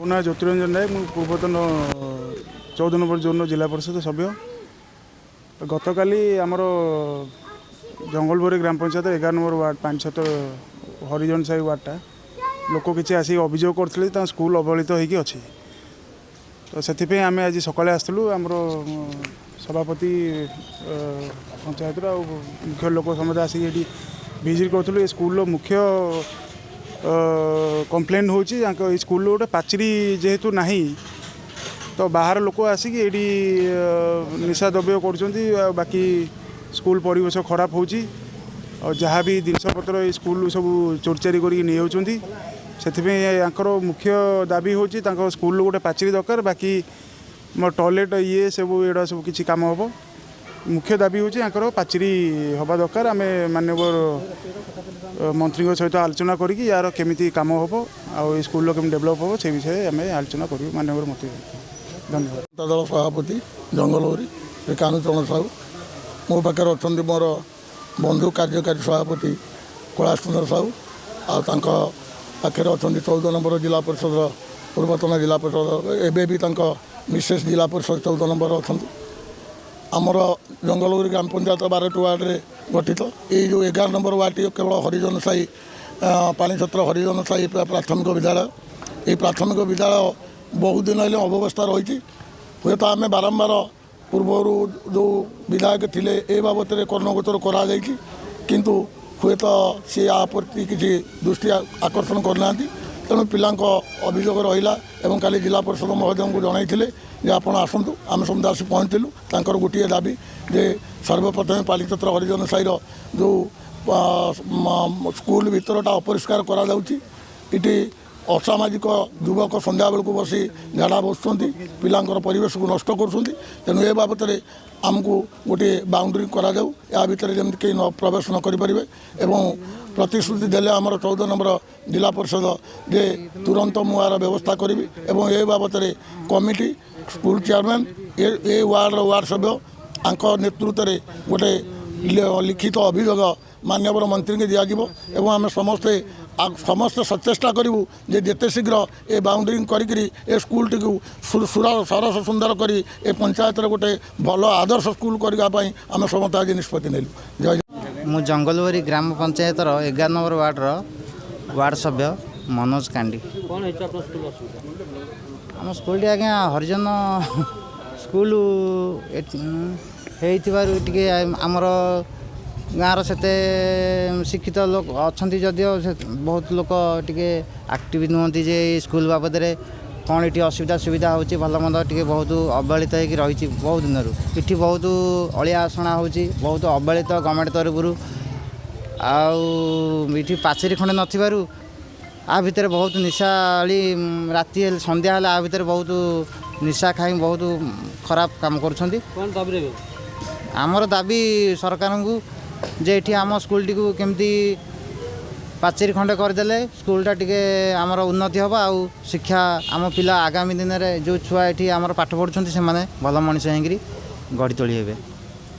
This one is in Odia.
ମୋ ନାଁ ଜ୍ୟୋତିରଞ୍ଜନ ନାୟକ। ମୁଁ ପୂର୍ବତନ 14 ନମ୍ବର ଜୋନ୍ର ଜିଲ୍ଲା ପରିଷଦ ସଭ୍ୟ। ଗତକାଲି ଆମର ଜଙ୍ଗଲବରୀ ଗ୍ରାମ ପଞ୍ଚାୟତ 11 ନମ୍ବର ୱାର୍ଡ଼ 5 7 ହରିଜନ ସାହି ୱାର୍ଡ଼ଟା ଲୋକ କିଛି ଆସିକି ଅଭିଯୋଗ କରିଥିଲେ ଯେ ତାଙ୍କ ସ୍କୁଲ ଅବହେଳିତ ହେଇକି ଅଛି। ତ ସେଥିପାଇଁ ଆମେ ଆଜି ସକାଳେ ଆସିଥିଲୁ। ଆମର ସଭାପତି ପଞ୍ଚାୟତର ଆଉ ମୁଖ୍ୟ ଲୋକ ସମସ୍ତେ ଆସିକି ଏଠି ଭିଜିଟ୍ କରୁଥିଲୁ। ଏ ସ୍କୁଲର ମୁଖ୍ୟ କମ୍ପ୍ଲେନ୍ ହେଉଛି, ତାଙ୍କ ଏଇ ସ୍କୁଲର ଗୋଟେ ପାଚେରୀ ଯେହେତୁ ନାହିଁ, ତ ବାହାର ଲୋକ ଆସିକି ଏଇଠି ନିଶା ଦ୍ରବ୍ୟ କରୁଛନ୍ତି ଆଉ ବାକି ସ୍କୁଲ ପରିବେଶ ଖରାପ ହେଉଛି ଆଉ ଯାହା ବି ଜିନିଷପତ୍ର ଏଇ ସ୍କୁଲରୁ ସବୁ ଚୋରିଚାରି କରିକି ନେଇଯାଉଛନ୍ତି। ସେଥିପାଇଁ ୟାଙ୍କର ମୁଖ୍ୟ ଦାବି ହେଉଛି, ତାଙ୍କ ସ୍କୁଲରୁ ଗୋଟେ ପାଚେରୀ ଦରକାର, ବାକି ମୋ ଟଏଲେଟ୍ ଇଏ ସବୁ ଏଗୁଡ଼ା ସବୁ କିଛି କାମ ହେବ। ମୁଖ୍ୟ ଦାବି ହେଉଛି ୟାଙ୍କର ପାଚେରୀ ହେବା ଦରକାର। ଆମେ ମାନ୍ୟବର ମନ୍ତ୍ରୀଙ୍କ ସହିତ ଆଲୋଚନା କରିକି ୟାର କେମିତି କାମ ହେବ ଆଉ ଏଇ ସ୍କୁଲର କେମିତି ଡେଭଲପ୍ ହେବ, ସେ ବିଷୟରେ ଆମେ ଆଲୋଚନା କରିବୁ ମାନ୍ୟବର ମନ୍ତ୍ରୀ। ଧନ୍ୟବାଦ। ଜନତା ଦଳ ସଭାପତି ଜଙ୍ଗଲବରୀ ଶ୍ରୀ କାହ୍ନୁଚରଣ ସାହୁ। ମୋ ପାଖରେ ଅଛନ୍ତି ମୋର ବନ୍ଧୁ କାର୍ଯ୍ୟକାରୀ ସଭାପତି କୈଳାସ ଚନ୍ଦ୍ର ସାହୁ ଆଉ ତାଙ୍କ ପାଖରେ ଅଛନ୍ତି 14 ନମ୍ବର ଜିଲ୍ଲା ପରିଷଦର ପୂର୍ବତନ ଜିଲ୍ଲା ପରିଷଦ, ଏବେ ବି ତାଙ୍କ ମିସେସ୍ ଜିଲ୍ଲା ପରିଷଦ 14 ନମ୍ବର ଅଛନ୍ତି। ଆମର ଜଙ୍ଗଲବରୀ ଗ୍ରାମ ପଞ୍ଚାୟତ 12ଟି ୱାର୍ଡ଼ରେ ଗଠିତ। ଏଇ ଯେଉଁ 11 ନମ୍ବର ୱାର୍ଡ଼ଟି କେବଳ ହରିଜନ ସାହି, ପାଣିଛତ୍ର ହରିଜନ ସାହି ପ୍ରାଥମିକ ବିଦ୍ୟାଳୟ। ଏହି ପ୍ରାଥମିକ ବିଦ୍ୟାଳୟ ବହୁତ ଦିନ ହେଲେ ଅବ୍ୟବସ୍ଥା ରହିଛି। ହୁଏତ ଆମେ ବାରମ୍ବାର ପୂର୍ବରୁ ଯେଉଁ ବିଧାୟକ ଥିଲେ, ଏ ବାବଦରେ କର୍ଣ୍ଣଗୋଚର କରାଯାଇଛି, କିନ୍ତୁ ହୁଏତ ସିଏ ଆ ପ୍ରତି କିଛି ଦୃଷ୍ଟି ଆକର୍ଷଣ କରିନାହାନ୍ତି। ତେଣୁ ପିଲାଙ୍କ ଅଭିଯୋଗ ରହିଲା ଏବଂ କାଲି ଜିଲ୍ଲା ପରିଷଦ ମହୋଦୟଙ୍କୁ ଜଣାଇଥିଲେ ଯେ ଆପଣ ଆସନ୍ତୁ। ଆମେ ସମସ୍ତେ ଆସି ପହଞ୍ଚିଲୁ। ତାଙ୍କର ଗୋଟିଏ ଦାବି ଯେ ସର୍ବପ୍ରଥମେ ପାଲିଛତ୍ର ହରିଜନ ସାହିର ଯେଉଁ ସ୍କୁଲ ଭିତରଟା ଅପରିଷ୍କାର କରାଯାଉଛି, ଏଠି ଅସାମାଜିକ ଯୁବକ ସନ୍ଧ୍ୟାବେଳକୁ ବସି ଝାଡ଼ା ବସୁଛନ୍ତି, ପିଲାଙ୍କର ପରିବେଶକୁ ନଷ୍ଟ କରୁଛନ୍ତି। ତେଣୁ ଏ ବାବଦରେ ଆମକୁ ଗୋଟିଏ ବାଉଣ୍ଡ୍ରି କରାଯାଉ, ଏହା ଭିତରେ ଯେମିତି କେହି ନ ପ୍ରବେଶ ନ କରିପାରିବେ। ଏବଂ ପ୍ରତିଶ୍ରୁତି ଦେଲେ ଆମର 14 ନମ୍ବର ଜିଲ୍ଲା ପରିଷଦ ଯେ ତୁରନ୍ତ ମୁଁ ଏହାର ବ୍ୟବସ୍ଥା କରିବି ଏବଂ ଏ ବାବଦରେ କମିଟି, ସ୍କୁଲ ଚେୟାରମ୍ୟାନ୍, ଏ ୱାର୍ଡ଼ର ୱାର୍ଡ଼ ସଭ୍ୟ ୟାଙ୍କ ନେତୃତ୍ୱରେ ଗୋଟେ ଲିଖିତ ଅଭିଯୋଗ ମାନ୍ୟବର ମନ୍ତ୍ରୀଙ୍କୁ ଦିଆଯିବ ଏବଂ ଆମେ ସମସ୍ତେ ସଚେଷ୍ଟା କରିବୁ ଯେ ଯେତେ ଶୀଘ୍ର ଏ ବାଉଣ୍ଡ୍ରି କରିକିରି ଏ ସ୍କୁଲଟିକୁ ସରସ ସୁନ୍ଦର କରି ଏ ପଞ୍ଚାୟତରେ ଗୋଟେ ଭଲ ଆଦର୍ଶ ସ୍କୁଲ କରିବା ପାଇଁ ଆମେ ସମସ୍ତେ ଆଜି ନିଷ୍ପତ୍ତି ନେଲୁ। ଜୟ ମୁଁ ଜଙ୍ଗଲବରୀ ଗ୍ରାମ ପଞ୍ଚାୟତର 11 ନମ୍ବର ୱାର୍ଡ଼ର ୱାର୍ଡ଼ ସଭ୍ୟ ମନୋଜ କାଣ୍ଡି। କ'ଣ ହେଇଛି ଆପଣଙ୍କ ସ୍କୁଲ ଅସୁବିଧା? ଆମ ସ୍କୁଲଟି ଆଜ୍ଞା ହରିଜନ ସ୍କୁଲ ହେଇଥିବାରୁ ଟିକେ ଆମର ଗାଁର ସେତେ ଶିକ୍ଷିତ ଲୋକ ଅଛନ୍ତି, ଯଦିଓ ସେ ବହୁତ ଲୋକ ଟିକେ ଆକ୍ଟିଭ ନୁହନ୍ତି ଯେ ଏଇ ସ୍କୁଲ ବାବଦରେ କ'ଣ ଏଠି ଅସୁବିଧା ସୁବିଧା ହେଉଛି, ଭଲ ମନ୍ଦ। ଟିକେ ବହୁତ ଅବହେଳିତ ହେଇକି ରହିଛି ବହୁତ ଦିନରୁ। ଏଠି ବହୁତ ଅଳିଆ ଅସନା ହେଉଛି, ବହୁତ ଅବହେଳିତ ଗଭର୍ଣ୍ଣମେଣ୍ଟ ତରଫରୁ। ଆଉ ଏଠି ପାଚେରୀ ଖଣ୍ଡେ ନଥିବାରୁ ଆ ଭିତରେ ବହୁତ ନିଶାଳି ରାତି ହେଲେ, ସନ୍ଧ୍ୟା ହେଲେ ଆ ଭିତରେ ବହୁତ ନିଶା ଖାଇ ବହୁତ ଖରାପ କାମ କରୁଛନ୍ତି। କ'ଣ ଦାବି ରହିବ? ଆମର ଦାବି ସରକାରଙ୍କୁ ଯେ ଏଠି ଆମ ସ୍କୁଲଟିକୁ କେମିତି ପାଚେରୀ ଖଣ୍ଡେ କରିଦେଲେ ସ୍କୁଲଟା ଟିକେ ଆମର ଉନ୍ନତି ହେବ ଆଉ ଶିକ୍ଷା ଆମ ପିଲା ଆଗାମୀ ଦିନରେ ଯେଉଁ ଛୁଆ ଏଠି ଆମର ପାଠ ପଢ଼ୁଛନ୍ତି, ସେମାନେ ଭଲ ମଣିଷ ହେଇକିରି ଗଢ଼ି ତୋଳି ହେବେ।